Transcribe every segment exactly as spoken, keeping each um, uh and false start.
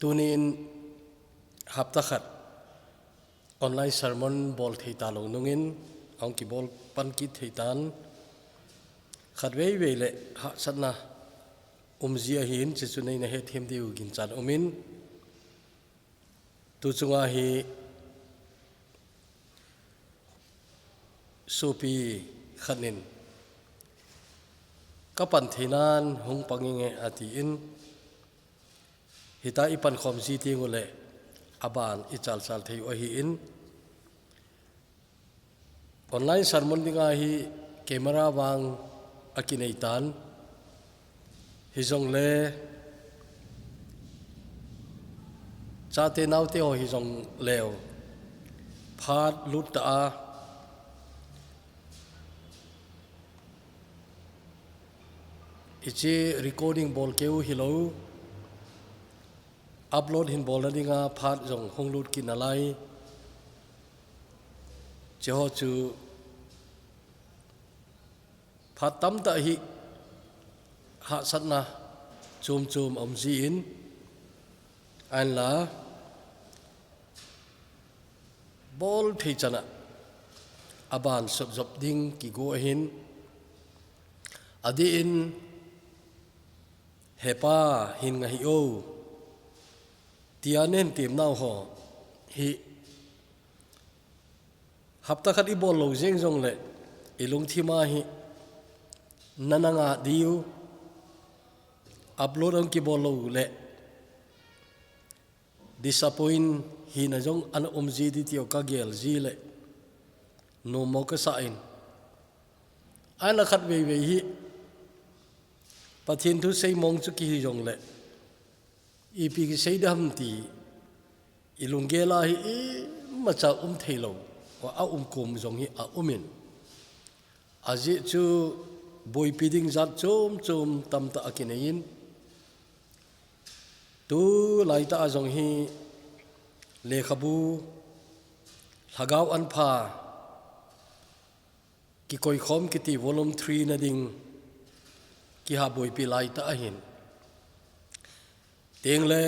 Tuni in hapta khat online sermon bol thei talou nungin, ahung kibol pan kit thei tan, khatvei vei le hahsatna um ji ahin, chuchu neina hethem diu ginchat umin, tu chunga hi sopi khat in, "Ka pan thei nan hung pang inge," atin, hita i pan khom ji teng uleh aban i chalchal thei u ahin, online sermon dinga hi camera vang akinei tan, hijongle chate naote ho hijongleu phat lut ta a, hiche recording bol keu hilou, upload hin bolna dinga phat jong hung lut kit nalai. Hiche ho chu phat tamtah hi hahsatna chom chom aum jin, ahinla bol thei chan a aban sot jop ding kigo ahin, adeh in, "He pa, hin nga hih o," tia nei tem nau ho hi hapta khat i bol lou jeng jongleh i lungthim a hi na na ngah diu, upload ahung kibol lou leh disappoint hina jong ana um ji di tiu ka gel ji leh nom mo ka sa in, ahinla khatvei vei hi Pathen thu sei mong chu kihi jongleh ipi kisei ding ham ti i lunggel a hi imacha um thei lou, a um kom jong hi aum in, ajeh chu boipi ding jat chom chom tamtah akinei in, tulai tah a jong hi lekhabu Lhagao Anpha Kikoikhom kiti volume three na ding kiha boipi lai tah ahin, tengle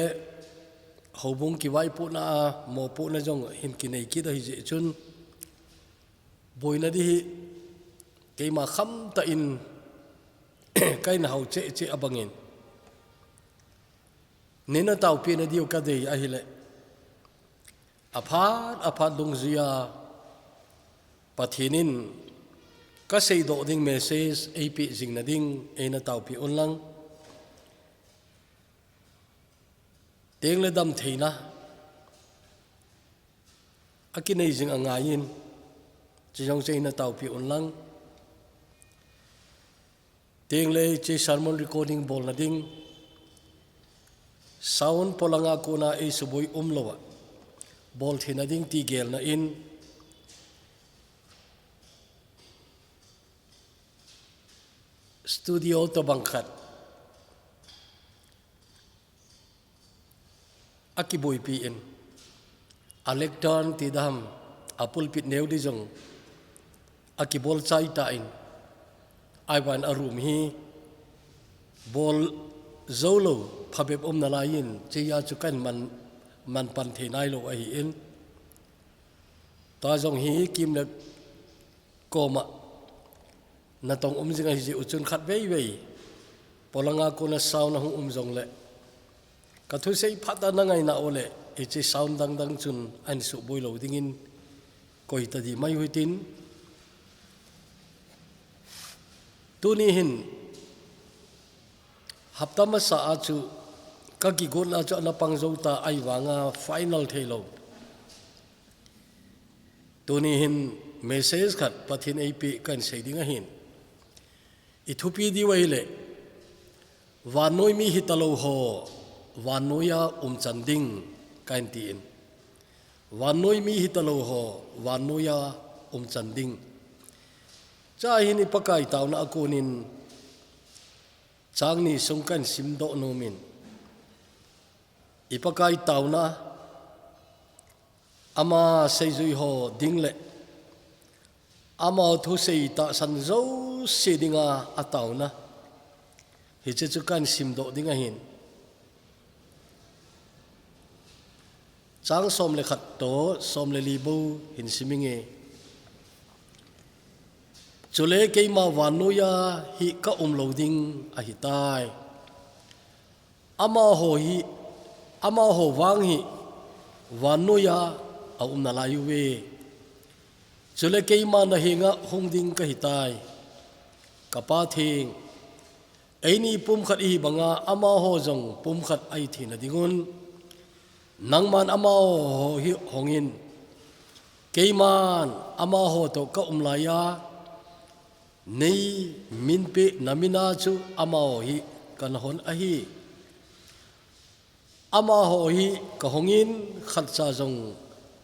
houbung kivaipohna a mopohna jong hin kinei kit ahi jeh chun, boina di hi keima khamtah in ka in hau cheh cheh abangin, neina taopeh na diu ka dei ahileh, aphat aphat dungjuia Pathen in ka seidoh ding message eipeh jing na ding eina taopeh un lang. Tengle damtheina akinei jing angaiyin, chujong chu eina taopeh un lang. Tengle hiche sermon recording bolna ding, sound polanga kona eisuboi umlou a bol theina ding ti gelna in, studio tobang khat akiboipi in, a lectern ti dam, a pulpit neo di jong akibol chai tan, ahivangin a room hi bol jou lou phabep um nalaiyin, hichea chu ka in man, man pan thei nailou ahin, tua jong hi Kimlep koma natong um jing ahi jeh u chun khatvei vei polanga kona sound ahung um jongleh, ka thusei phat a na ngaina uleh, hiche sound dang dang chun ahin suboi lou dingin koi ta di mai u hitin. Tuni hin hapta masa a chu ka kigotna chu ana pang jou ta ahivanga final thei lou. Tuni hin message khat Pathen eipeh ka in sei ding ahin. I thupi diu ahileh, vannoi mi hitalou ho vannoiya umchan ding ka in tin. Vannoi mi hitalou ho vannoiya umchan ding. Chuin i Pakai taona a konin chang ni sung ka in simdoh nomin, i Pakai taona, ama seijui ho ding le ama thusei tahsan jouse dinga a taona, hiche chu ka in simdoh ding ahin. Chang som le khat to som le li bou hin siminge. Chule keima vannoiya hi ka um lou ding ahitai. Amaho hi, amaho vang hi vannoiya a um nalai uve. Chule keima nahenga hung ding kahitai. Ka Pa Theng, eini pumkhat ihi banga amaho jong pumkhat ahi theina dingun, nangman amaho hi hongin. Keiman amaho to ka um laiya, nei min pe na mina chu amaho hi kana hon ahi. Amaho hi ka hongin khatcha jong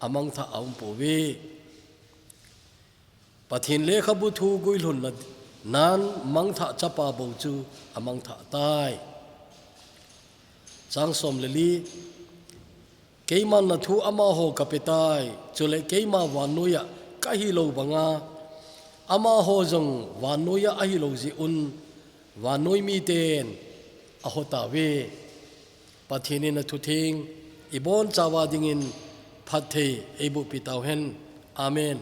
amangthah a um pouve. Pathen lekhabu thu guilhunna nan mangthah chapa bou chu amangthah tai. Chang som le li. Keiman na thu amaho ka petai, chule keima vannoiya kahi lou banga, amaho jong vannoiya ahi lou jeh un, vannoi miten ahotauve. Pathen in athu theng ibonchauva dingin phatthei eiboh pi tauhen. Amen.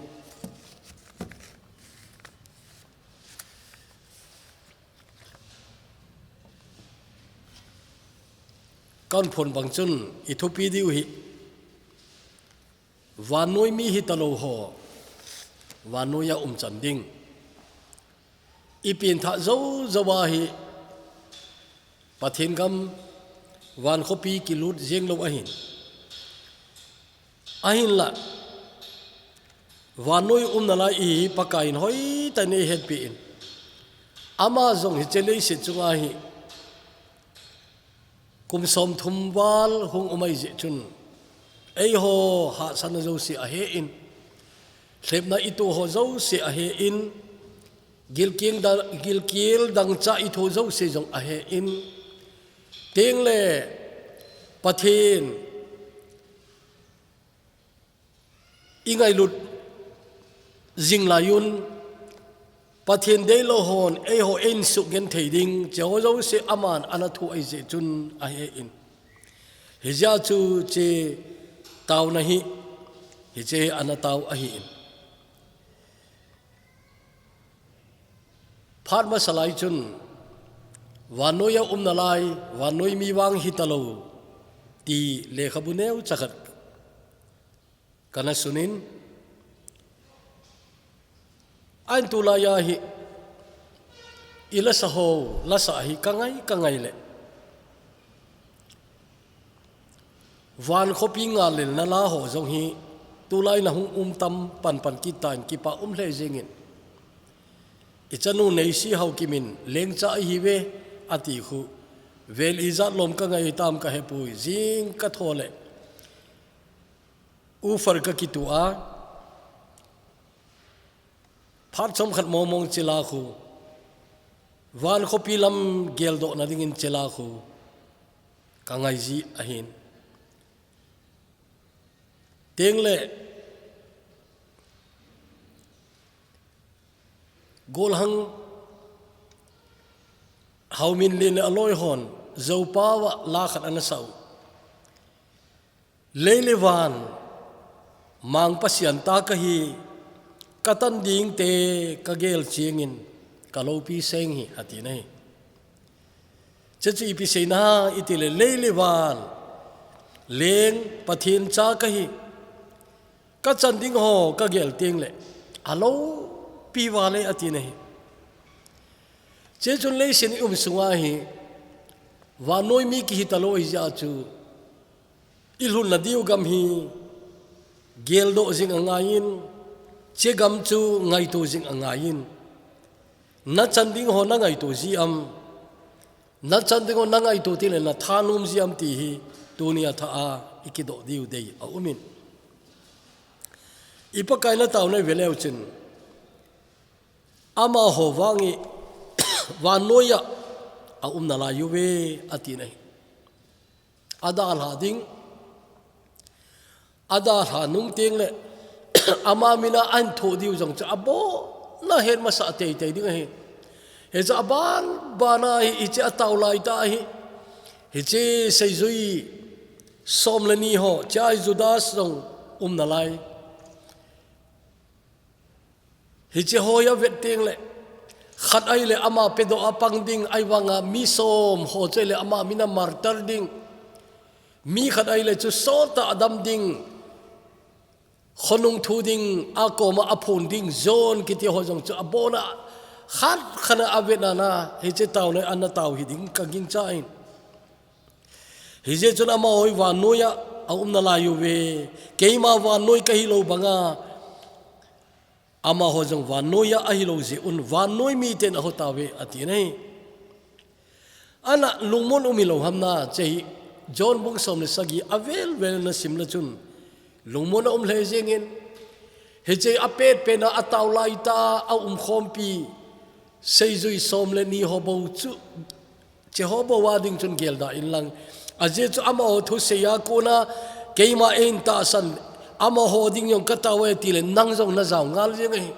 Kan phon bang chun i thupi diu hi, vannoi mi hitalou ho vannoiya umchan ding. I pengthah jou jouva hi Pathen gam vankhopi kilut jeng lou ahin. Ahinla, vannoi um nalai ihi Pakai in hoitah in eihetpi in. Ama jong hiche leiset chunga hi kum somthum val hung um ahi jeh chun, eiho hahsatna jouse ahe in, lhepna i toh ho jouse ahe in, gilkel da-, gilkel dangchah i thoh jouse jong ahe in, tengle Pathen i ngailut jing laiyun, Pathen deilou hon eiho einsuk genthei ding, hiche ho jouse aman ana thoh ahi jeh chun ahe in. Hijeh chun hiche taona hi, hiche ana tao ahi in. Phat masa lai chun, vannoiya um nalai, vannoi mi vang hitalou, ti lekhabu neocha khat kana sunin, ahin tulaiya hi, i lasa ho, lasa hi ka ngai, ka ngai le. Vankhopi ngalelna la ho jong hi, tulai na hung um tam panpan kit tan kipa um lheh jengin. I chanu Neisi Haokip in lengcha ihiuve ati khu, vel ijat lom ka ngai tam ka hepoi, jing ka tho le. Uphar ka kitu a, phat chomkhat mong mong chila khu, vankhopi lam geldohna dingin chila khu, ka ngai ji ahin. Tengle, Golhang Haominlen le aloi hon, Zopa uva la khat ana sau. Lei le van mang Pasian tah kahi, ka tan dingte ka gel chengin, ka loupi seng hi, ati nai. Chuche chu ipi seina ham itile lei le van leng Pathen cha kahi, ka chan ding ho ka gel tengle, aloupi val e ati nai. Chuche chun leiset i um sunga hi, vannoi mi kihitalou ahi jeh chun, i lhunna diu gam hi geldoh jing angaiyin, chuche gam chu ngaito jing angaiyin. Na chan ding ho na ngaito ji am, na chan ding ho na ngaito tengle na thanom ji am ti hi, tunia thah a i kidoh diu dei aumin. I Pakai na taona i ve leu chun, amaho vang hi vannoiya a um nalai uve ati nai. Adalha ding, adalha nung tengle, ama mina ahin thoh diu jong chu abona het masa teitei ding ahi. Hiche aban bana hi, hiche atao laitah hi, hiche seijui Som le ni ho, chai Judas jong um nalai. Hiche ho a vet teng le, khat ahile ama pedoh a pang ding, ahivanga mi som ho chu ahile ama mina martyr ding. Mi khat ahile chu sot a adam ding. Khonung thu ding, a koma a phun ding, John kiti ho jong chu abona khat khat a avet nana, hiche tao le ana tao hi ding ka gingcha in. Hijeh chun amaho hi vannoi a aum nalai uve. Keima vannoi kahi lou banga, amaho jong vannoi a ahi lou jeh un vannoi miten aho tauve ati ahi. Ana lungmon um hilou ham na, hiche hi John bung som le sagi a vel vel na sim le chun lungmon a um lheh jeng in, hiche a pet pen a a tao lai ta a um khompi seijui som le ni ho bou chu, hiche ho bou a ding chun gelda in lang. Ajeh chu amaho thusei a kona keima eina tahsan, amaho ding jong ka tao e ti le nang jong na jao ngal jeng ahi.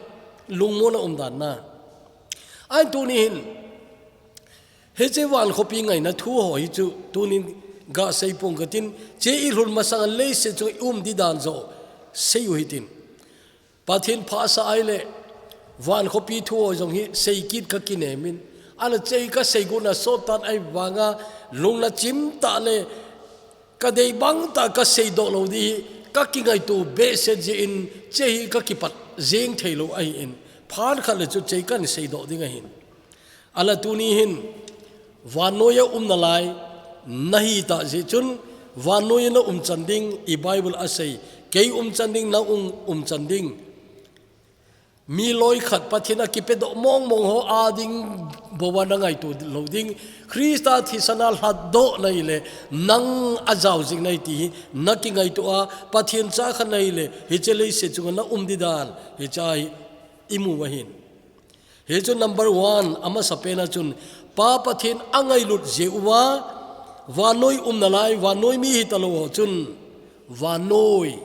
Lungmon a um dan na. Ahin tuni hin, hiche van khopi ngaina thu ho hi chu tunin ga sei pong ka tin, hiche i lhun masang a leiset chung i um di dan jo sei u hitin. Pathen pha asa ahile, van khopi thu ho jong hi sei kit ka kinem in. Ana hiche hi ka sei got na sot tan ahivanga, lungna chim tah le, ka dei bang tah ka seidoh lou di hi, ka kingaito behseh jeh in, hiche hi ka kipat jeng thei lou ahi in. Phat khat le chu hiche hi kan seidoh ding ahin. Ala tuni hin, vannoi a um nalai, nahi ta jeh chun, vannoi a na um chan ding, i Bible a sei, kei um chan ding, na um, um chan ding. Mi loi khat Pathen a kipedoh mong mong ho a ding bou a na ngaito lou ding. Christa thisan a lhatdoh na hile, nang a jao jing nahi ti hi, na kingaito a, Pathen cha khat na hile, hiche leiset chunga na um di dan, hiche hi i mu u ahin. Hichu number one, amasapen a chun, Pa Pathen a ngailut jeh uva, vannoi um nalai, vannoi mi hita lou ho chun, vannoi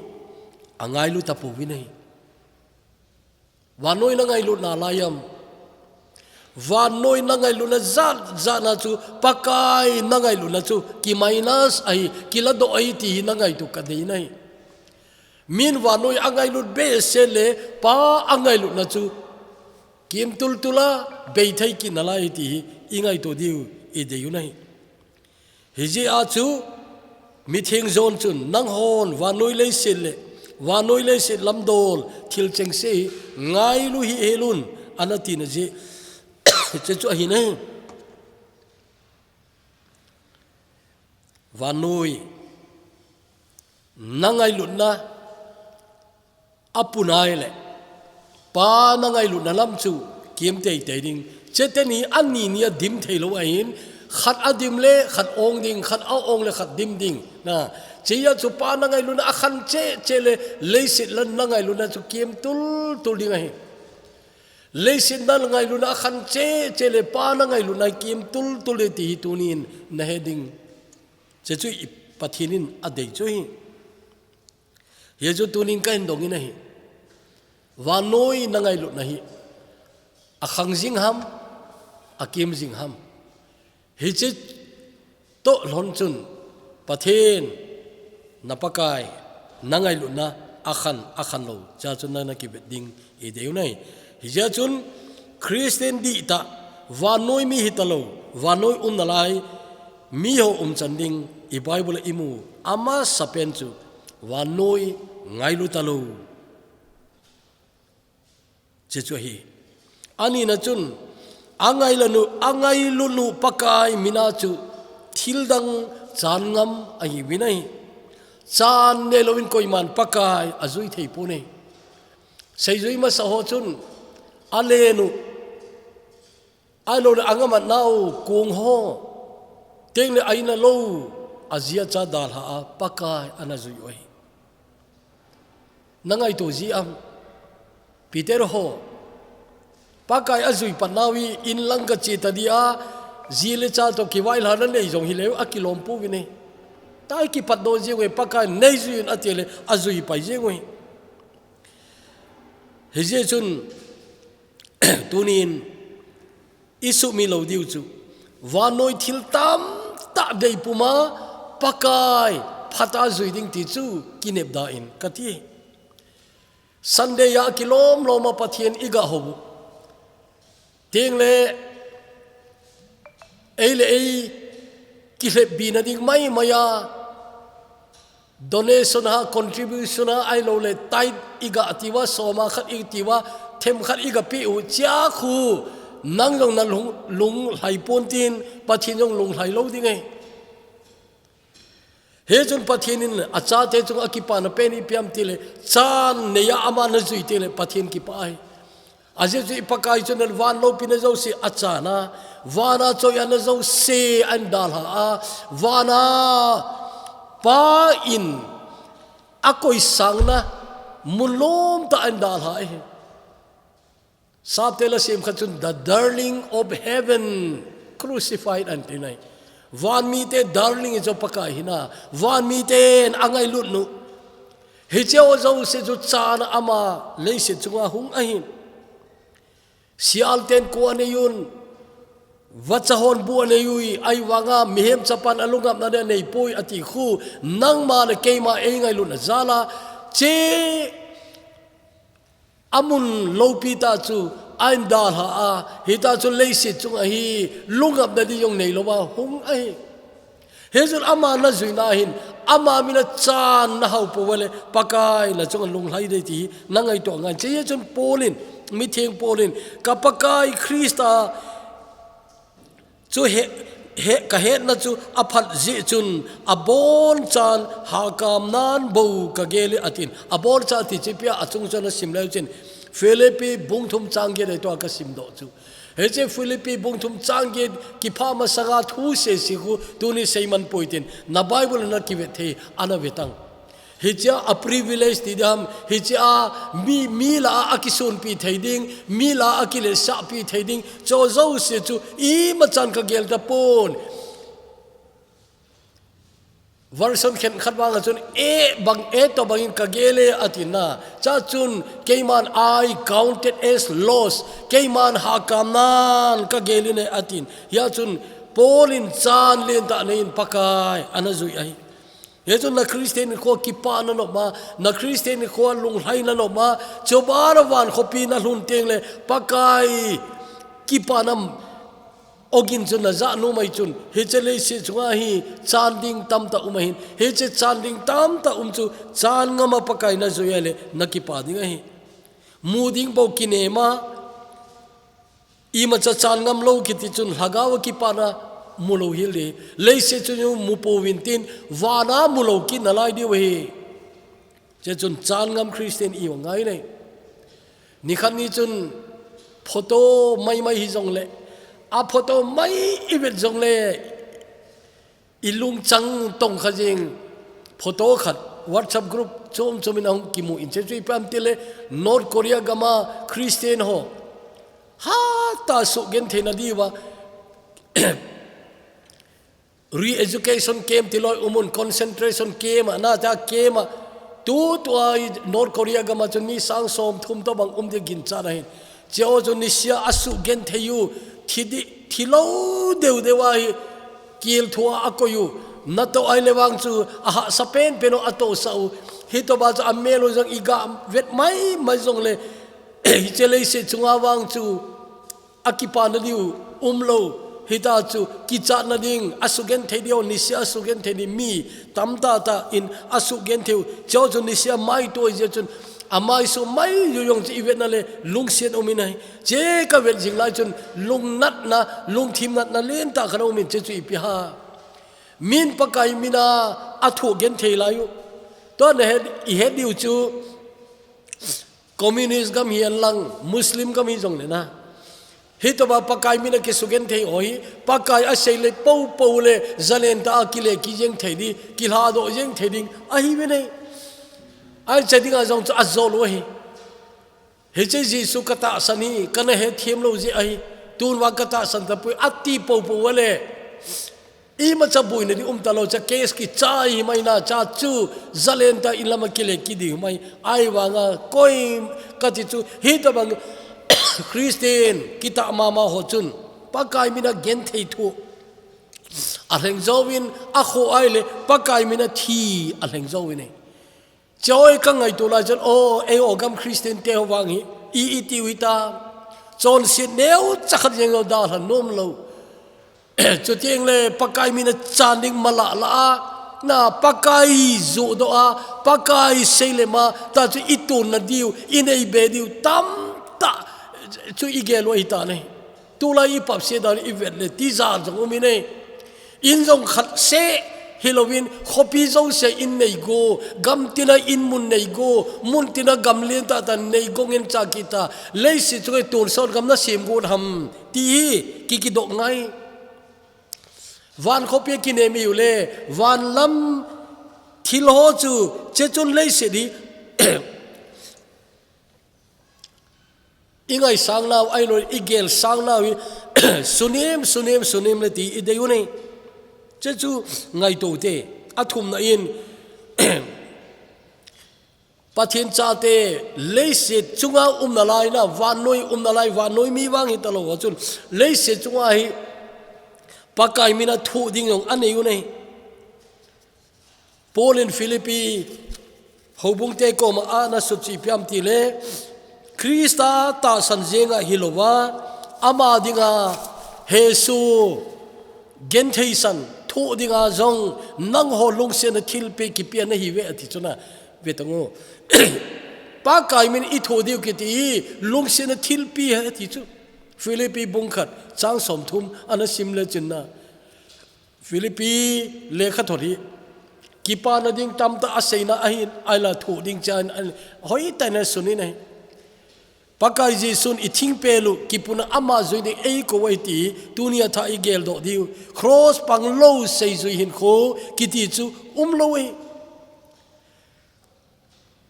a ngailut a pouvin ahi. Vannoi na ngailut nalai am. Vannoi na ngailutna jat jat na chu, Pakai na ngailutna chu, ki minus ahi, ki ladoh ahi ti hi na ngaito ka dei nahi. Min vannoi a ngailut behseh le, Pa a ngailutna chu, kim tul tul a, bei thei kit nalai ti hi, i ngaito diu, i dei u nahi. Hijeh a chu, mitheng jon chun, nanghon, vannoi leiset le, vannoi leiset lamdol, thil chengse hi, ngailu hih hel un, ana tina jeh, hiche chu ahi nahi. Vannoi, na ngailutna, a pu nai le, Pa na ngailutna lam chu, kim tei tei ding, hiche teni, ani ni a dim thei lou ahin, khat a dim le, khat ong ding, khat a ong le, khat dim ding, na, hiche a chu Pa na ngailutna a khan cheh cheh le, leiset lam na ngailutna chu, kim tul tul ding ahi. Leiset na ngailutna a khan cheh cheh le, Pa na ngailutna kim tul tul le ti hi tunin na he ding. Hiche chu i Pathen in a dei chu ahi. Hichu tunin ka hin dong in ahi. Vannoi na ngailutna hi. A khang jing ham, a kim jing ham. Hiche toh lhon chun Pathen, na Pakai, na ngailutna a khan, a khan lou, hiche a chun na, na kivet ding i dei u nahi. Hijeh a chun Christian dihtah, vannoi mi hita lou, vannoi um nalai, mi ho um chan ding, i Bible a i mu, amasapen chu, vannoi ngailu ta lou. Hiche chu ahi. Ani na chun, a ngailu nu, a ngailu nu Pakai mina chu, thil dang chan ngam ahiuvin ahi. Chan neilou in koiman Pakai a jui thei pon ahi. Seijui masa ho chun, a le nu, ahilou le a ngamat nau kong ho, teng le a in a lou, a ji a cha dalha a Pakai ana jui u ahi. Na ngaito ji am, Peter ho, Pakai a jui pat nau hi in lang ka che ta di a, ji le cha toh kivailhahna nei jong hi leu a kilom pouvin ahi. Tai kipat doh jeng uve, Pakai nei jui un a ti le, a jui pai jeng uve. Hijeh chun, tunin, i sumil lou diu chu. Vannoi thil tamtah dei puma, Pakai, phat a zui ding ti chu kinepda in ka ti. Sunday a kilom lom a Pathian i ga hou. Teng le ei le ei kilhepbina ding mai mai a, donation a, contribution a, ahilou le tithe i ga ti uva, sawma khat i ti uva, themkhat i ga pe u chia khu, nang jong na lung, lunglhai pon tin, Pathian jong lunglhai lou ding e. Hichun Pathian in a chate chunga kipana pen ipi ham ti le, chan nei a ama na zui ti le Pathian kipa ahi. Ajeh chu i Pakai chun van loupina jouse a chan a, van a choi-atna jouse ahin dalha a, van a Pa in a koisang na mun lom tah ahin dalha ahi. Sapte la sim khat chun, "The darling of heaven crucified," ahin ti nai. Van mite darling chu Pakai hi na, van miten a ngailut nu. Hiche jouse chu chan a ama leiset chunga hung ahi. Sial ten kua nei un, vacha hon bu a nei ui, ahivanga mihem chapan a lungapna nei poi a ti khu, nangma le keima ei ngailutna jal a, che a mun loupi tah chu ahin dalha a, hita chu leiset chunga hi lungapna ding jong nei lou a hung ahi. Hichun ama na zuina hin, ama min a chan na hau pou le, Pakai na chunga lunglhai ding ti hi na ngaito ngai. Hichun Paul in, mitheng Paul in, ka Pakai Krista chu he, he, ka hetna chu a phat jeh chun, abonchan hakamnan bou ka gel e a tin. Abonchan ti chu ipi ham a chung chon a sim leu chun, Philippi bung thum chang get a tua ka sim doh chu. Hiche Philippi bung thum chang get kipha masanga thu sese khu tuni seiman poi tin, na Bible na kivet thei a na ve tang. Hiche a privilege ti ding ham, hiche a mi, mi lah a, a kisunpi thei ding, mi lah a, a kiletsahpi thei ding, chu jouse chu imachan ka gel tapon. Version khenkhat vang a chun, "E bang, e toh bangin ka gel e," a ti na. Chachun, "Keiman I counted as loss, keiman hakamnan ka gel in e," a tin. Hia chun, Paul in chan lentah nei in Pakai a na zui ahi. Hichun na Christian nikho kipana nop ma, na Christian nikho lunglhaina nop ma, chuban a van khopi na lhun teng le, Pakai kipana ogin chu na ja nom ahi chun, hiche leiset chunga hi chan ding tamtah um ahin, hiche chan ding tamtah um chu chan ngam a Pakai na zui a le na kipa ding ahi. Mu ding bou kinem a, imacha chan ngam lou kiti chun lhagao a kipana mu lou hel ding. Leiset chu mu pouvin tin, van a mu lou kit nalai diu ahi. Hiche chun chan ngam Christian i hi ngai nei. Nikhat ni chun photo mai mai hi jong le, a photo mai i vet jong le, i lungchang tong kha jing photo khat WhatsApp group chom chom in ahung kimu in, hiche chu ipi ham ti le, North Korea gam a Christian ho hatah a sugenthei na diu va re-education camp ti loi um un, concentration camp a, na ta camp a, tu tua i North Korea gam a chun mi sang som thum toh bang um ding ginchat ahin. Hiche ho chu nisea a sugenthei u, thi di, thi lou deu deu a hi, kil thu a a koi u, na toh ahile vang chu a hahsa pen pen u a tohsah u, hitoh ba chu a mel u jong i ga vet mai mai jong le, hiche leiset chunga vang chu a kipana diu um lou, hita chu kichatna ding, a sugenthei diu, nisea a sugenthei ding mi tamtah tah in a sugenthei u, hiche ho chu nisea mai tui jeh chun, a mai su mai u jong chu i vetna le lungsiat um in ahi. Hiche ka vet jing lai chun lungnatna, lungthim natna lentah khat a um in, hiche chu ipi ham. Min Pakai min a a thugenthei lai u. Tua na het, i het diu chu Communist gam hi hen lang, Muslim gam hi jong le na. Hitoh ba Pakai min a kisugenthei ho hi, Pakai a sei le pou pou le, zalen tah a kile kijeng thei ding, kilhadoh jeng thei ding ahi ve nei. Ahi che ding a jong chu a jol u ahi. Hiche Jesu ka tahsan hi, ka na hethem lou jeh ahi, tun vang ka tahsan tapoi, a ti pou pou a le. Imacha buina ding um talou, hiche case kichai hi mai na, hiche chu zalen tah in lam a kile kit ding hi mai, ahivang a koi ka ti chu, hitoh bang Christian kitah mama ho chun, Pakai min a genthei thu, Alheng jouvin, akhoh ahile, Pakai mina thi alheng jouvin e. Choi ka ngaito lai chun, o, eiho gam Christian te ho vang hi, i, i tiu hita. Chonset neocha khat jeng lou dalha nom lou. Chuteng le Pakai mina chan ding mala la a, na Pakai judoh a, Pakai seilem a, ta chu i tonna diu, i neibe diu, tamtah chu i gel u ahi ta ne. Tulai i papse dan i vet le, tijat jong um in e. In jong khat seh hilouvin, khopi jouse in neigo, gam tina in mun neigo, mun tina gam lentah tah neigo ngen cha kita, leiset chunga i tonsot gam na sem got ham, ti hi ki, kidoh ngai. Van khopi a kinem i u le, van lam thil ho chu, che chun leiset hi, i ngaisang nau, ahilou le i gelsang nau hi, sunem, sunem, sunem le ti i dei u ne. Che chu ngaito te, athumna in, Pathen chate, leiset chunga um nalai na, vannoi um nalai, vannoi mi vang hita lou a chun, leiset chunga hi Pakai mina thoh ding jong anei u ne. Paul in Philippi houbung te koma ana sut chu ipi ham ti le, Christa tahsan jenga hilouva, ama dinga hesoh, gentheisan thoh dinga jong nangho lungsetna thilpeh kipe nahi uve ati chu na. Ve tang u. Pakai min i thoh diu kiti hi lungsetna thilpeh ahi ati chu. Philippi bung khat chang somthum ana sim le chun na. Philippi lekhathot hi kipana ding tamtah aseina ahin, ahila thoh ding chan, ahin, hoitah in ana sun in ahi. Pakai Jesun i thingpel u kipuna ama jui ding eikou u ahi ti, tunia thah i geldoh diu. Cross pang lou seijui hinkho kiti chu umlou ahi.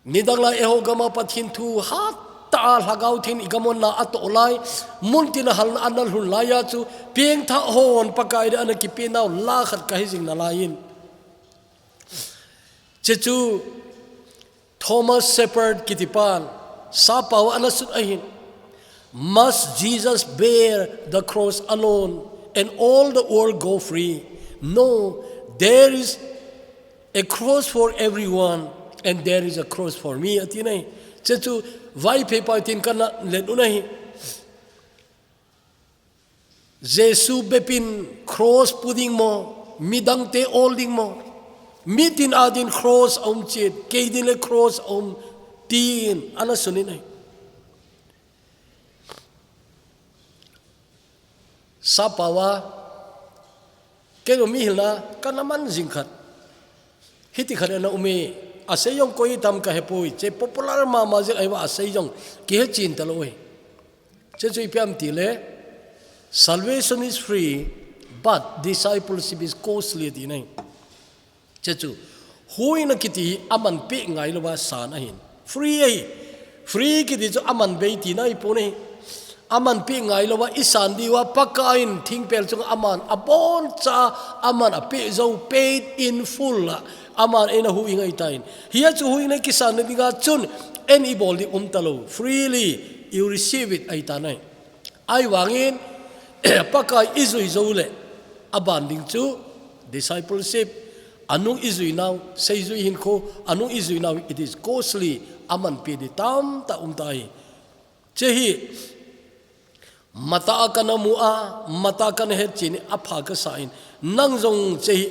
Nidang lai eiho gama Pathen thu hattah a Lhagao Theng in i gam hon na atoh lai, mun tina halna ana lhun lai a chu, pengthah hon Pakai dia ana kipe nau la khat kahi jing nalai in. Che chu Thomas Shepard kiti pan, sappao ana sut ahin. Must Jesus bear the cross alone and all the world go free? No, there is a cross for everyone, and there is a cross for me, ati nai. Che chu Vaiphei pa tin kana let u nai. Jesu bepin cross pu ding mo, midangte ol ding mo. Mitin a din cross a um chet, kei din le cross a um tin ana sun in ahi. Sappao a, kei jong mi hilna kana man jing khat. Hiti khat ana um e, asei jong koi tam kahepoi, che popular mama jeng ahi uva asei jong kihe chen talou e. Che chu ipi ham ti le, salvation is free, but discipleship is costly ati nai. Che chu, huhhingna kiti hi aman peh ngailouva san ahin. Free ahi. Free kiti chu aman bei tina ahipon ahi. Aman peh ngailouva i san diuva Pakai in thingpel chunga aman aboncha aman apeh jou, paid in full a aman eina huhhing ahi tan. Hia chu huhhingna kisanna dinga chun eina ibol ding um talou. Freely you receive it ahi tan ahi. Ahivangin, Pakai i jui jou le, aban ding chu, discipleship, anung i jui nau, seijui hinkho, anung i jui nau, it is costly, aman peh ding tamtah um tai. Che hi, matah a kana mu a, matah a kana het chen hi apha kasa in, nang jong che hi,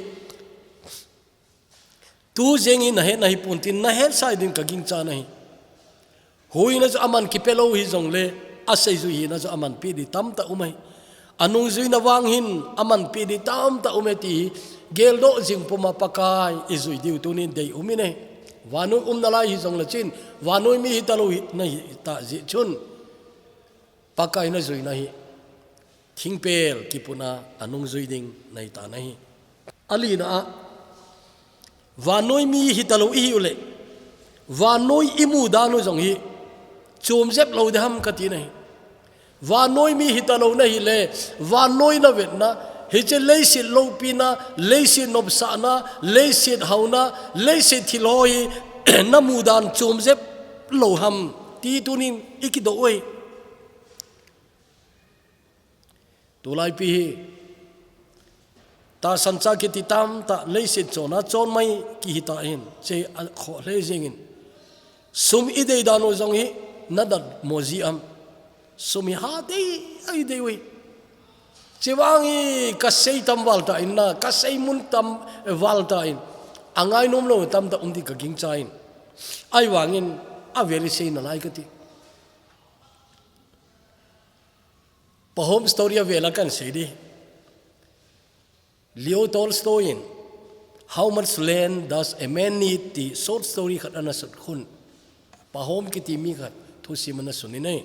tu jeng hi nahet nahipon tin nahet sai din ka gingchan ahi. Huhhingna chu aman kipe lou hijongle, aseijui hina chu aman peh ding tamtah um ahi. Anung juina vang hin aman peh ding tamtah um e ti hi, geldoh jing puma Pakai i jui diu tunin dei um in ahi. Vannoi um nalai hijongle chun, vannoi mi hita lou hi, nahi tah jeh chun. Pakai na juina hi, thingpel kipuna anung jui ding nahi tan ahi. Alina a, vannoi mi hita lou i hi u le, vannoi i mu dan u jong hi, chom jep lou ding ham kati nai. Vannoi mi hita lou nahi le, vannoi na vetna, hiche leiset loupina, leiset nopsahna, leiset hauna, leiset thil ho hi, na mu dan chom jep lou ham, ti tunin i kidoh u ahi. Tulai pi hi, Tahsan cha kiti tamtah leiset chona chon mai kihi ta hin, che a kho hle jingin. Sum i dei dan u jong hi na dat mo ji am. Sum hi ha dei, ai dei ui. Che vang hi ka sei tam val ta in na, ka sei mun tam val ta in. A ngai nom lo tamtah um di ka gingcha in. Ai vangin a veli sei na lai ka ti. Pahom story a vela kan sei di. Leo Tolstoy in How Much Land Does a Man Need ti short story khat ana sut khun. Pahom kiti mi khat thusim ana sun in ei.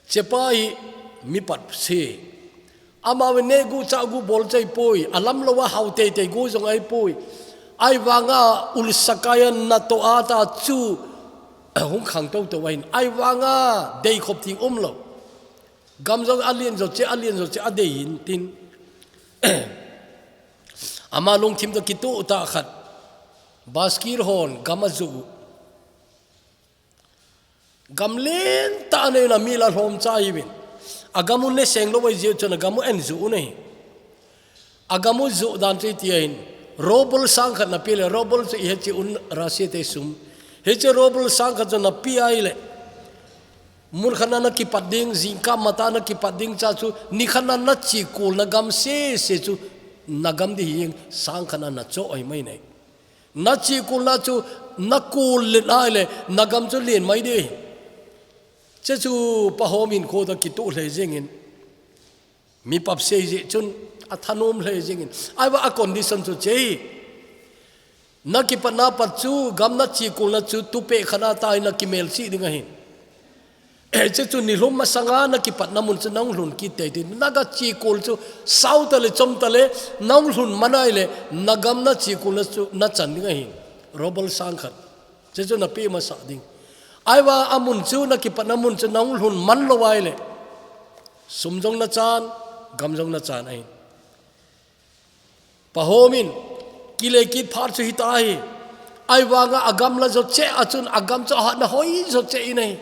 Chepa hi mi pat se. Ama ve ne gu cha gu bol chai poi, a lam lo a hau tei tei gu jong ai poi. Ai vanga ul sakai a na to a ta chu hung khang to to ain. Ai vanga dei khop ting um lo. Gam jong a lien jo che, a lien jo che, a dei in tin. Ama lungthim to kitu ta khat. Baskir hon gam a ju. Gam len ta nei na mi la hlom cha i vin. A gam u ne seng lo ai jiu chun a gam u en ju u nei. A gam u ju dan chu i ti ahin. Robol sang khat na pi le, robol chu i he chi un ra si te sum. He che robol sang khat chu na pi ai le. Mun khat na na kipat ding, jingkah mata na kipat ding cha chu, ni khat na na chi kul na gam se se chu, na gam di hi sang khat na na cho ai mai nei. Na chi kul na chu, na kul le nai le, na gam chu lien mai di. Che chu Pahom in kho ta kitu hle jingin. Mi pap sei ji chun, a thanom hle jingin. Ai va a condition chu che. Na kipat na pat chu, gam na chi kul na chu, tu pe khat na ta in na kimel chi ding ahin. Che chu ni hlum masanga na kipat na mun chu nang hlun kit tei tin. Na ga chi kul chu, sau ta le, chom ta le, nang hlun manai le, na gam na chi kul na chu, na chan ding ahin. Robol sang khat. Che chu na pi masa ding. Ai va a mun chu, na kipat na mun chu, nang hlun man lo ai le. Sum jong na chan, gam jong na chan ahin. Pahom in, kile kit phat chu hi ta hi. Ai vanga a gam la jo che a chun a gam chu a hat na hoi jo che i nei.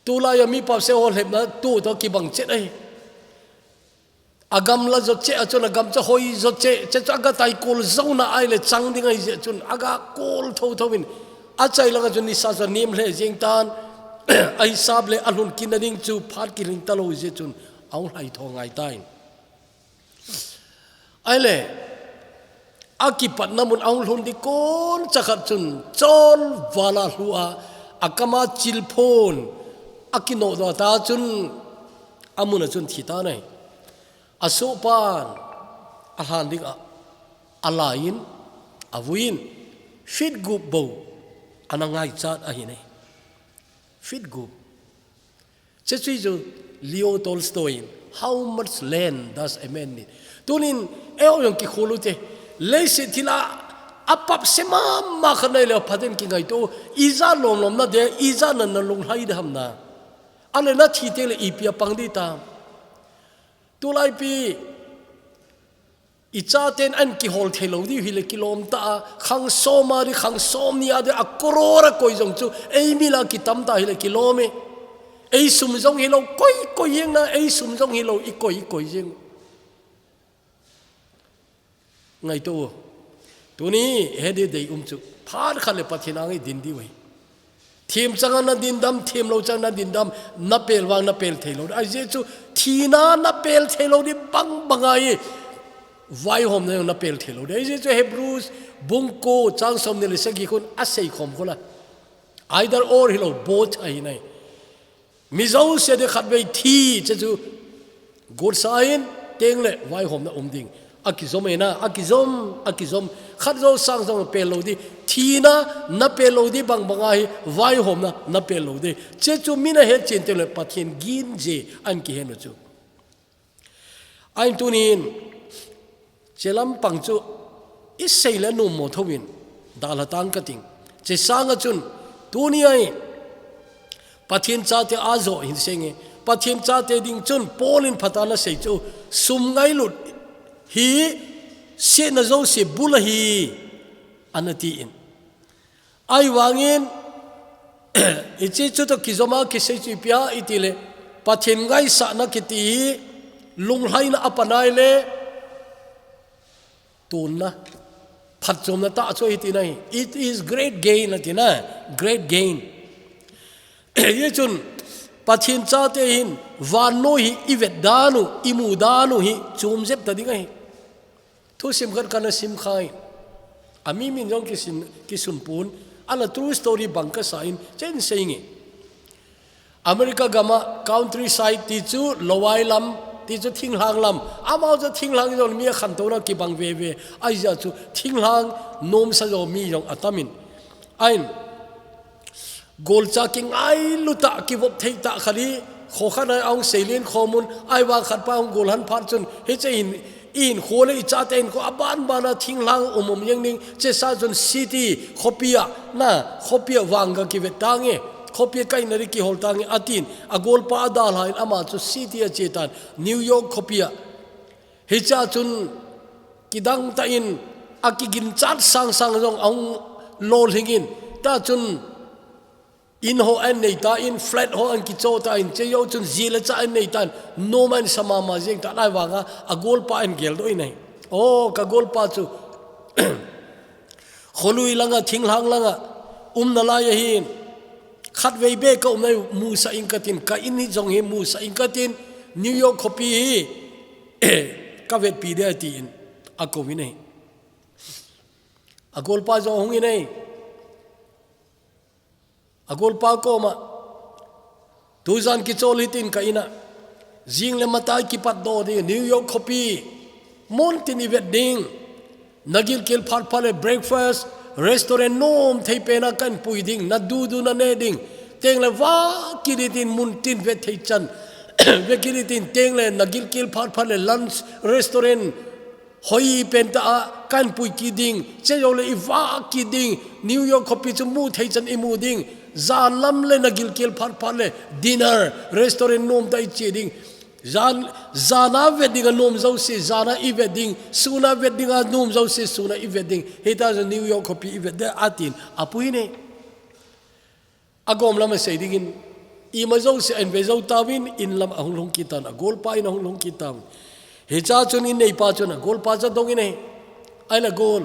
Tu lai a mi pap se hol hep na tu to kibang che nei. A gam la jo che a chun a gam chu hoi jo che, che chu a ga tai kul zo na ai le chang ding ai je chun a ga kul tho tho in. A chai langa chun ni sa sa nim hle jing tan. Ai sap le a hlun kin na ding chu phat ki ling ta lo je chun a hung hlai tho ngai ta in. Ai le, a kipat na mun a hung hlun di kon cha khat chun, chon vala hlu a, a kama chil phon, a kino do ta chun, a mun a chun thi ta nei. A so pan, a hlan ding a, a lai in, a vui in, fit gup bo, a na ngai chat ahi nei. Fit gup. Che chu chu Leo Tolstoy in, How much land does a man need? Tunin, eo yong ki khulu te, leiset thil a, a pap se ma ma khat nei le phaten ki ngai to, i ja lom lom na de, i ja na na lung hlai de ham na. A le na thi te le i pi a pang di ta. Tu lai pi, i chaten an kihol thei lo di hi le kilom ta a, khang som a di, khang som ni a di, a koror a koi jong chu, ei mi la kitam ta hi le kilom e. Ei sum jong hi lo, koi, koi jeng na, ei sum jong hi lo, i koi, i koi jeng. Ngai to. Tuni, he di dei um chu. Phat khat le Pathen ang i din di wei. Thim changa na din dam, thim lo changa na din dam, na pel vang na pel thei lo. Ai je chu, thina na pel thei lo di bang bang ai. Vai hom na na pel thei lo di. Ai je chu Hebrews, bung ko, chang som ni le sagi khun, a sei khom khula. Either or hi lo, both ai nei. Mi zo se de khat vei thi, che chu, Good sign, teng le vaihomna um ding. A kizom e na, a kizom, a kizom. Khat zo sang zo pel lo di. Thina, na pel lo di bang bang ahi, vaihomna, na pel lo di. Che chu mina het chen teng le Pathen gin je, an kihen u chu. Ain tunin, che lampang chu, i sei le num mo thovin, dalha tang ka ting. Che sanga chun, tuni ai, Pathen chate a zo hin senge. Pathen chate ding chun Paul in phatana sei chu sum ngailut hi sena zo se bula hi ana ti in. Ai vangin, i chi chu to kizoma kisei chu i pia i ti le, Pathen ngaisahna kiti hi, lunghlaina a panai le, Tunna, phatchomna tah chu ahi tina hi. It is great gain, ati na, great gain. Hichun, Pathen chate hin, vannoi hi i vet dan u, i mu dan u hi, chom jep ta ding ahi. Thusim khat kana sim kha in. A mi min jong kisin, kisun pon, a la true story bang kasa in, chen sei nge. America gam a countryside ti chu lawai lam, ti chu thinglhang lam. Amau chu thinglhang jong mi a khantouna kibang veve. Ahijeh chu thinglhang nomsa jong mi jong atam in. Ahin, golcha kingailu tah, kivop thei tah khat hi, kho khat a ahung seilen khom un, ahivang khat pa ahung gol han phat chun, hiche hin, i hinkho le i chate hinkho a banban a thinglhang um um jeng ding, chesa chun city, khopi a, na, khopi a vang ka kivet tange, khopi a ka inna ding kihol tange, atin, a golpa adalhan ama chu city a che tan, New York khopi a. Hichea chun kidang tah in, a kiginchat sangsang jong ahung lolhing in, ta chun, in ho ahin nei tan, flat ho ahin kicho tan, chejou chun ji le cha ahin nei tan, nom ahin sa mama jeng tan, ahivanga, a golpa ahin geldoh in ahi. O, ka golpa chu, kholui langa, thinglhang langa, umna lai ahin, khatvei beh ka umna hi musah ing katin, ka in hi jong hi musah ing katin, New York khopi hi, ka vetpi ding ahi tin, akou in ahi. A golpa jong ahung in ahi. A golpa koma, tujan kichol hitin ka in a, jing le matah kipatdoh ding, New York khopi, muntin i vet ding, na gilkel phat phat le breakfast, restaurant nom thei pen a kahin pui ding, na dudu na neh ding, teng le vah kit hitin muntin vet thei chan, vet kit hitin teng le na gilkel phat phat le lunch, restaurant, hoi pen tah a kahin pui kit ding, chejou le i vah kit ding, New York khopi chu mu thei chan i mu ding, jan lam le na gilkel phat phat le dinner, restaurant nom tah i che ding, jan, jan a vet ding a nom jouse, jan a i vet ding, sun a vet ding a nom jouse, sun a i vet ding, hita chu New York khopi i vet ding, atin, apui in ahi. A gom lam a sei dingin, ima jouse ahin ve jou tauvin, in lam ahung lhung kit tan, a golpa in ahung lhung kit tauvin. Hichea chun in neipa chun a golpa chu adong in ahi. Ahile gol,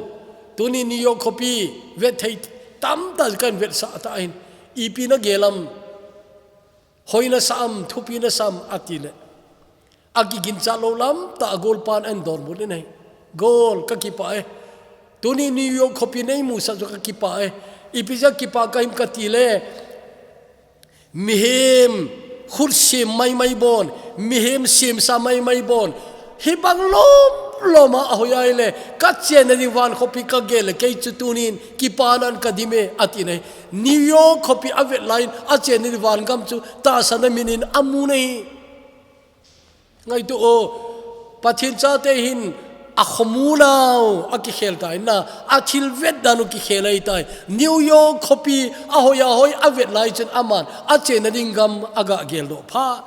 tuni New York khopi vet thei tamtah kahin vetsah tan, ipi na gel am, hoi na sa am, thupi na sa am, ati le. A kiginchat lou lam tah a golpan ahin donbut in ahi. Gol, ka kipah e. Tuni New York khopi nei musah chu ka kipah e. Ipi jeh a kipah ka him kati le, mihem khut sem maimai bon, mihem semsa maimai bon, hibang lom lom a ahoi ahile, ka chenna ding van khopi ka gel le, kei chu tunin kipana in ka dim e, ati in ahi. New York khopi a vet lai in, a chenna ding van gam chu tahsa na min in amu in ahi. Ngaito o, Pathen chate hin a khomu nau a kikhel tai na, a thil vet dan u kikhel ahi tai. New York khopi a hoi a hoi a vet lai chun aman a chenna ding gam a ga geldoh pha.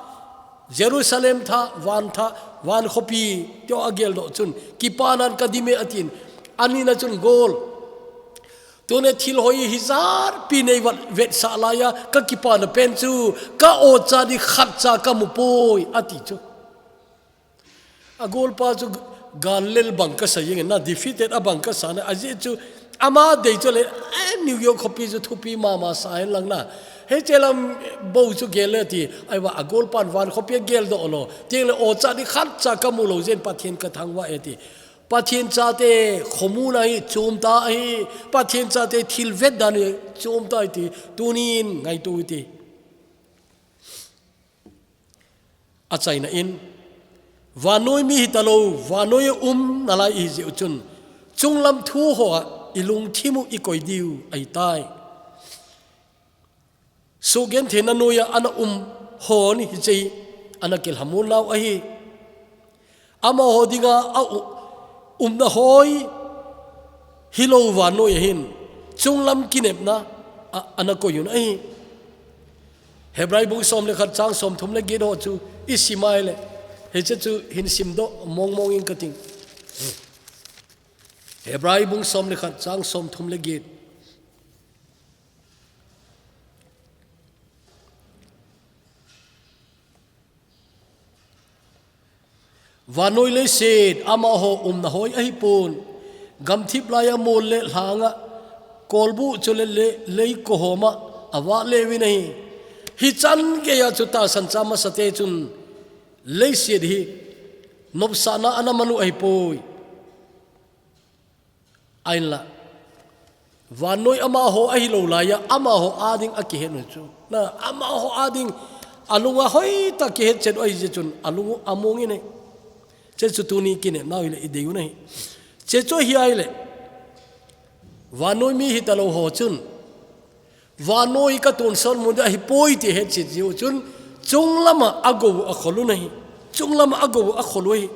Jerusalem thah, van thah, van khopi, ti a geldoh chun, kipana in ka dim e atin, a nina chun gol. Tuni thil hoi hijat pi nei vet, vetsah lai a, ka kipana pen chu, ka o cha ding khat cha ka mu poi, ati chu. A golpa chu gal lel bang kasa jeng in, na defeated a bang kasa na, ajeh chu ama dei chu le, eh, New York khopi chu thupi mama sa hen lang na. Hiche lam bou chu gel le ti, ahivang a golpan van khopi a geldoh lou, teng le o cha ding khat cha ka mu lou jeh in Pathen ka thangvah e ti. Pathen chate khomuna hi chom tah ahi, Pathen chate thil vet dan hi chom tah ahi ti, tunin ngaito u hite. Achaina in, vannoi mi hita lou, vannoi a um nalai ihi jeh u chun, chunglam thu hoa i lungthim u i koi diu ahi tai. Sugentheina noiya ana um hon hiche hi ana kilhamon nau ahi. Amaho dinga a u-, umna hoi hilou vannoi a hin chunglam kinepna a, ana koi un ahi. Hebrai bung som le khat chang som thum le get ho chu i sim a ahile, hiche chu hin simdoh mong mong ing kating. Hebrai bung som le khat chang som thum le get. Vannoi leiset amaho umna hoi ahipon, Gamthip laia mol le lhanga, kolbu chu le, le lei kohoma, ava le vin ahi. Hichan geiya chu tahsan cha masate chun leiset hi nopsahna ana manu ahipoi. Ahinla, vannoi amaho ahilou laiya, amaho ading akihet u chu. Na, amaho ading alunga hoitah kihet chet u ahi jeh chun, alung u among in ahi. Che chu tuni kinepnau hile idei u ahi. Che chu hi ahile, vannoi mi hitalou ho chun, vannoi ka tonsot mun ding ahipoi ti hetchet jiu chun, chunglama agou u akhol u ahi. Chunglama agou u akhol u ahi.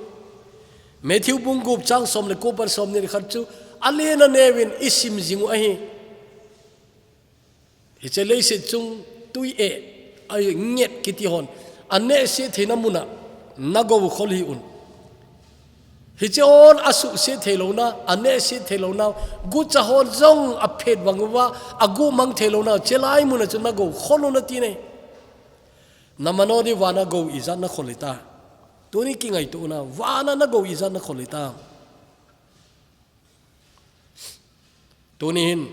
Matthew bung gup chang som le ko pan som ni le khat chu, alen aneo in isim jing u ahi. Hiche leiset chung tui e, anget kiti hon, anehse theina muna nagou u khol hih un. Hiche hon asuhse theilouna, anehse theilouna, gucha hon jong aphet vang uva, aguhmang theilouna, chelai muna chu nagou khol un ati ahi. Naman o di vana gou ijat nakhol hita. Tuni kingaito u na, vana nagou ijat nakhol hita. Tuni hin,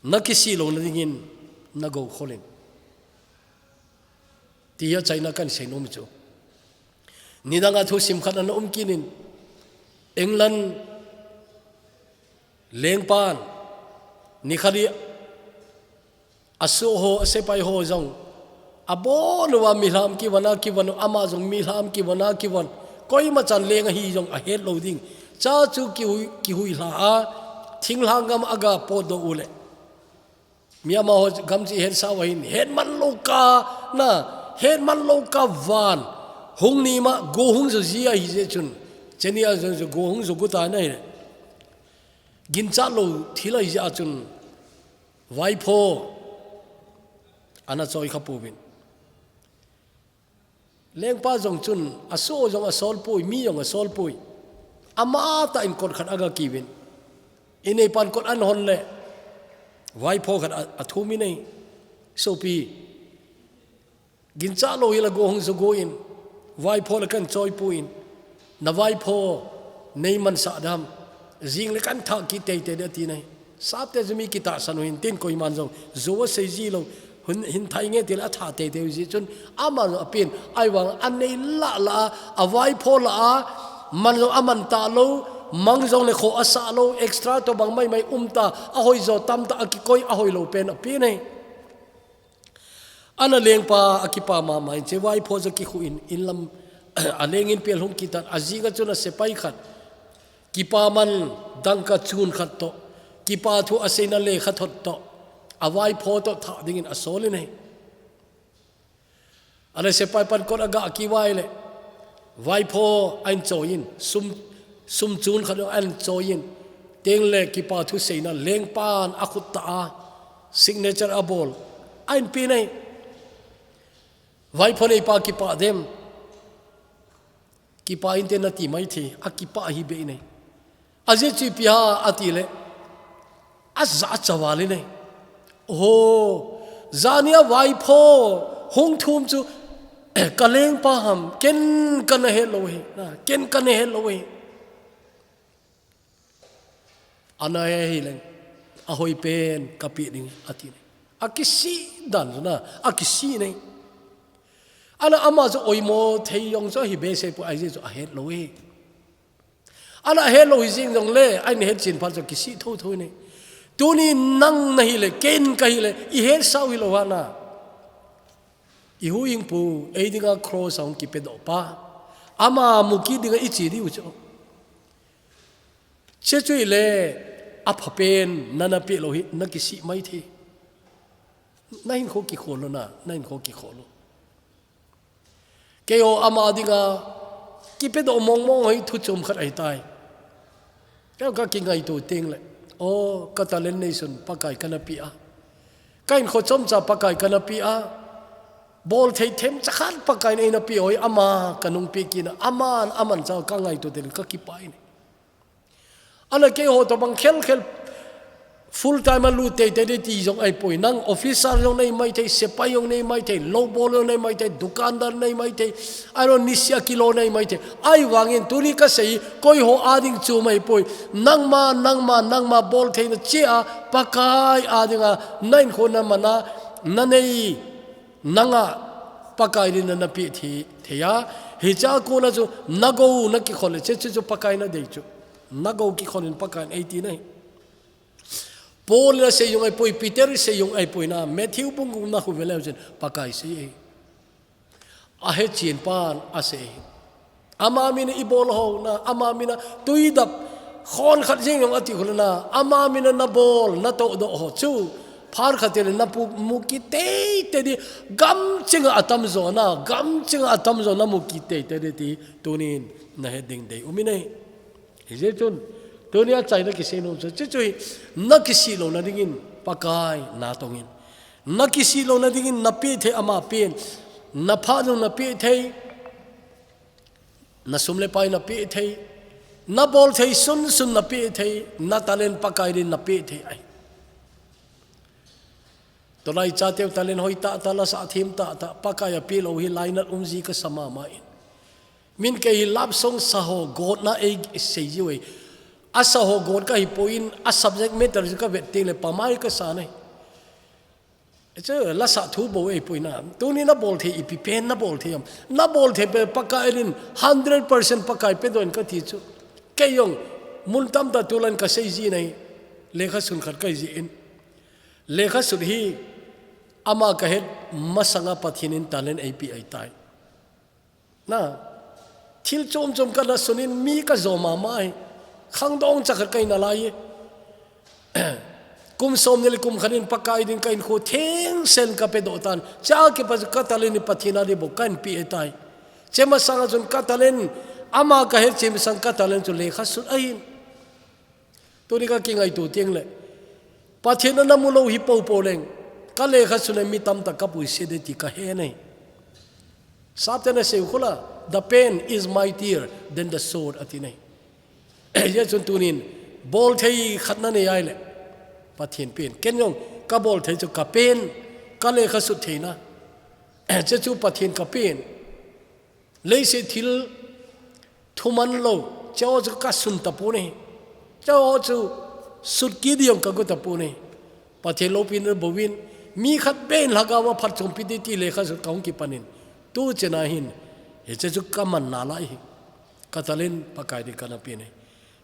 nakisih louna dingin nagou khol in. Tia chaina kahin seinom chu. Nidanga thusim khat ana um kit in, England lengpan, nikhat hi asoh ho, asepai ho jong, abon uva milham kivon a kivon, ama jong milham kivon a kivon, koima chan leng ahi jong ahet lou ding. Cha chu kihui, kihui lha a, thinglhang gam aga potdoh u le. Mi amaho gam chu ihetsah uva hin, hetman lou kah na, hetman lou kah van, hung ni ma, go hung jo ji ahi jeh chun. Cheni a jong jo go hung jo gu ta na hi. Ginchat lou thil ahi jeh a chun, vaipho ana choi kha pouvin. Lengpa jong chun, asoh jong asol poi, mi jong asol poi. Ama tah in kot khat aga kiuvin. Inei pan kot an hon le, vaipho khat a, athum in ahi. Sopi, ginchat lou hila go hung jo go in, vaipho le kahin choi poi in. Na vaipho, nei mansah dam. Jing le kahin thah kit teitei ding ati ahi. Sapte chu mi kitahsan u hin tin koiman jong. Jo asei ji lou. Hin, hin thah inge ti le athah teitei u jeh chun. Aman jong apen. Ahivang anei lah lah a. Avaipho lah a. Man jong aman talou. Mang jong le kho asah lou. Extra toh bang maimai um ta. Ahoi jo tam ta. Akikoi ahoi lou pen apen ahi. Ana lengpa akipa mama in, hiche vaipho chu kikhu in, inlam aleng in pel hung kit tan, ajing a chun asepai khat. Kipaman dangka chun khat toh, kipa thu aseina lekhathot toh, avaipho toh thah dingin asol in ahi. Ana sepai pan kot aga kiuvin le, vaipho ahin choi in, sum, sum chun khat ahin choi in, tin le kipa thu seina lengpan akhut tah a, signature abol, ahin pen ahi. Vaipho neipa kipah dem. Kipah inte nati maithei, akipah ahi beh in ahi. Ajeh chu ipi ham ati le, ajachat val in ahi. Oho, jani a vaipho hung thum chu, ka lengpa ham, ken kana het lou ahi, na, ken kana het lou ahi. Ana he hileng, ahoi pen kapeh ding ati ahi. Akisih dan chu na, akisih in ahi. Ana ama chu oimo thei jong chu ahi behseh poi, ajeh chu ahet lou ahi. Ana ahet lou hi jing jong le, ahin hetchen phat chu kisih thotho in ahi. Tuni nang nahi le, ken kahi le, ihetsah u hilou ham na. Ihuhhingpu, ei dinga cross a hung kipedoh pa. Ama mu kit dinga iche diu chu. Hiche chu ahile, apha pen nana peh lou hi, nakisih maithei. Nahinkho kikhol lou na, nahinkho kikhol lou. Keiho ama dinga, kipedoh mong mong ho hi thu chom khat ahitai. Keiho kakingaito teng le, o, ka talent neisun Pakai kana peh a. Kahinkho chomcha Pakai kana peh a. Bolthei themcha khat Pakai in eina peh u hi ama kanung peh kit na, aman, aman cha kangaito teng le kakipah in ahi. Ana keiho tobang khelkhel Full time a lut teitei ding ti jong ahipoi. Nang officer jong nei maithei, sepai jong nei maithei, loubol jong nei maithei, dukandar nei maithei, ahilouleh nisia kilo nei maithei. Ahivangin tuni kasei, koiho a ding chu ahipoi. Nangma, nangma, nangma boltheina chea, Pakai a dinga, na inkhona mana, na nei, nanga, Pakai in na napeh thei, thei a. Hichea kona chu, na gou, na kikhol le, hiche chu, chu Pakai nadei chu. Na gou kikhol in Pakai in eiti nahi. Paul in asei jong ahipoi, Peter in asei jong ahipoi na, Matthew bung gup na khu vele chen, Pakai sei e. Ahechen pan asei. Ama mina ibol ho na, ama mina tuidap, khon khat jeng jong ati khu le na, ama mina nabol, natohdoh ho chu, phat khat le namu kit teitei ding, gamchenga atamjo na, gamchenga atamjo namu kit teitei ding ti, tunin nahet ding dei um e. Hijeh chun, tunia achaina kisei nom chu, chuchu hi, nakisih louna dingin, Pakai natongin. Nakisih louna dingin, napeh thei ama pen, naphat jong napeh thei, nasum le pai napeh thei, nabolthei sunsun napeh thei, na talent Pakai in napeh thei ahi. Tulai chateu talent hoi tahtah, lasa them tahtah, Pakai a peh lou hi lainat um ji kasa mama in. Min kei hi love song saho gotna eisei jiu e. Asaho got kahipoi in, a subject matter chu kavet teng le pamai kasa nahi. Chu lasa thu bou ahipoi na. Tuni nabolthei ipi pen nabolthei ham. Nabolthei pen Pakai in hundred percent Pakai pedoh in kati chu. Kei jong mun tamtah tulai in kasei ji nahi. Lekhasun khat kaijih in. Lekhasut hi ama kahet masanga Pathen in talent eipeh ahitai. Na, thil chom chom kana sunin mi kajo mama ahi. Khangdong chakhat kahi nalai e. Kum somni le kum khat in Pakai ding kahinkho thengsen kapedoh tan. Chea kipat chu ka talent hi Pathen a ding bou kahin peh ahitai. Hiche masanga chun ka talent ama kahet cheh masang ka talent chu lekhasut ahin. Tuni kakingaito teng le, Pathen in namu lou hi popo leng, ka lekhasut in mi tamtah kapuiset ding ti kahe nahi. Sapten asei u khu la, "The pen is mightier than the sword," ati nahi. Hijeh chun tunin, bolthei khat nanei ahile, Pathen pen. Ken jong kabolthei chu ka pen, ka lekhasut theina. Hiche chu Pathen ka pen. Leiset thil thuman lou, hicheho chu kasun tapon ahi. Hicheho chu sut kit ding jong kagot tapon ahi. Pathen loupina bouvin, mi khat beh in lhagao a phatchompi ding ti lekhasut kahung kipan in. Tuchan a hin, hiche chu kaman nalai ahi. Ka talent Pakai ding kana pen ahi.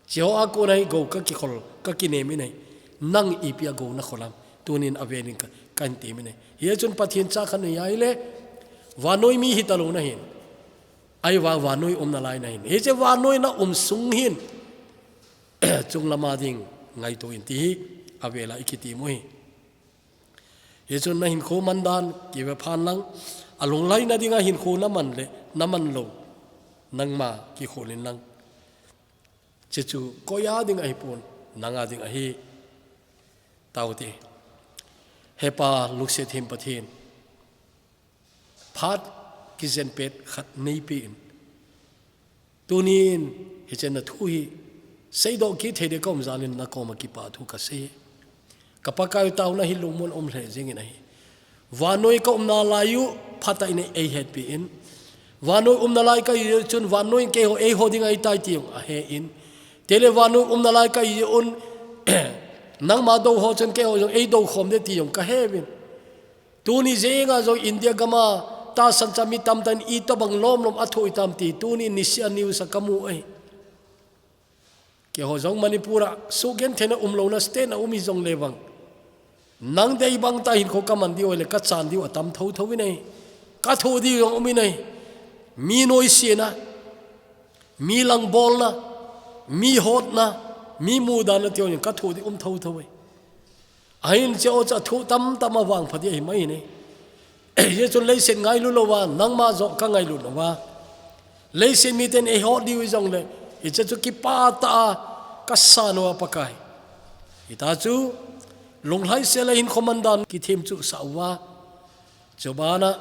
Hicheho a kona hi gou kakikhol, kakinem in ahi. Nang ipi a gou nakhol ham. Tunin avel in ka, kahin tem in ahi. Hijeh chun Pathen cha khat nei ahile, vannoi mi hita lou nahin. Ahivang vannoi um nalai nahin. Hiche vannoi na um sung hin, chunglam a ding ngaito in ti hi, avel a ikitem u ahi. Hichun nahinkho mandan, kive phan lang, alunglhaina dinga hinkho naman le, naman lou, nangma kikhol in lang. Hiche chu koi a ding ahipon, nang a ding ahi. Tao te. He Pa, lungset them Pathen. Phat kijen pet khat neipen. Tunin hiche na thu hi seidoh kit thei ding kaum jal in nakoma kipa thu kasei. Ka Pakai u, taona hi lungmon um lheh jeng in ahi. Vannoi ka umna lai u phatah in eihetpi in. Vannoi umna lai kahi jeh chun vannoi in keiho eiho ding ahitai ti jong ahe in. Chule vannoi umna lai kahi jeh un nangma dou ho chun keiho jong eidou khom ding ti jong kahe uvin. Tuni jenga jong India gam a tahsan cha mi tamtah in itobang lomlom athoh hitam ti tuni nisia news a kamu ahi. Keiho jong Manipur a sugentheina umlouna state na um hijong le vang, nang dei bang tah hinkho kaman diu ahile kachan diu atam thotho in ahi. Kathoh diu jong um in ahi. Mi noisena, mi langbolna, mi hotna, mi mudanna ti ho jong kathoh ding um thotho ahi. Ahin hicheho chu athoh tamtah a vangphat ding ahi mai in ahi. Hijeh chun leiset ngailu louva, nangma joh kangailut louva, leiset miten eihot diu hijong le, hiche chu kipah tah a kasan uva Pakai. Hita chu, lunglhaisel a hinkho mandan kithemchuh sah uva. Chubana,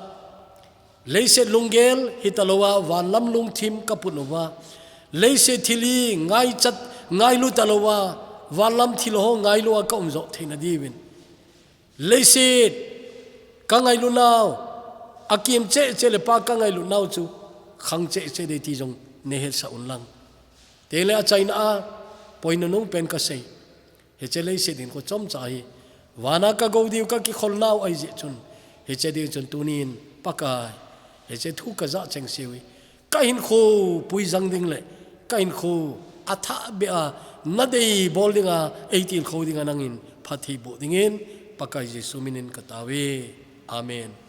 leiset lunggel hita louva, vanlam lungthim kaput uva. Leiset thil hi ngaichat, ngailu ta louva, Vanlam thil ho ngailu a ka um jo theina diuvin. Leiset ka ngailu nau, a kim cheh cheh le Pa ka ngailu nau chu khang cheh cheh dei ti jong nei hetsah un lang. Teng le achaina a, poi nunung pen ka sei. Hiche leiset hinkho chomcha hi vana ka go diu ka kikhol nau ahi jeh chun, hiche ding chun tunin Pakai, hiche thu ka ja cheng seuve. Ka hinkho puijang ding le ka hinkho athah beh a na dei bol dinga ei tilkhou dinga nangin phatthei boh dingin Pakai Jesu minin ka tao e. Amen.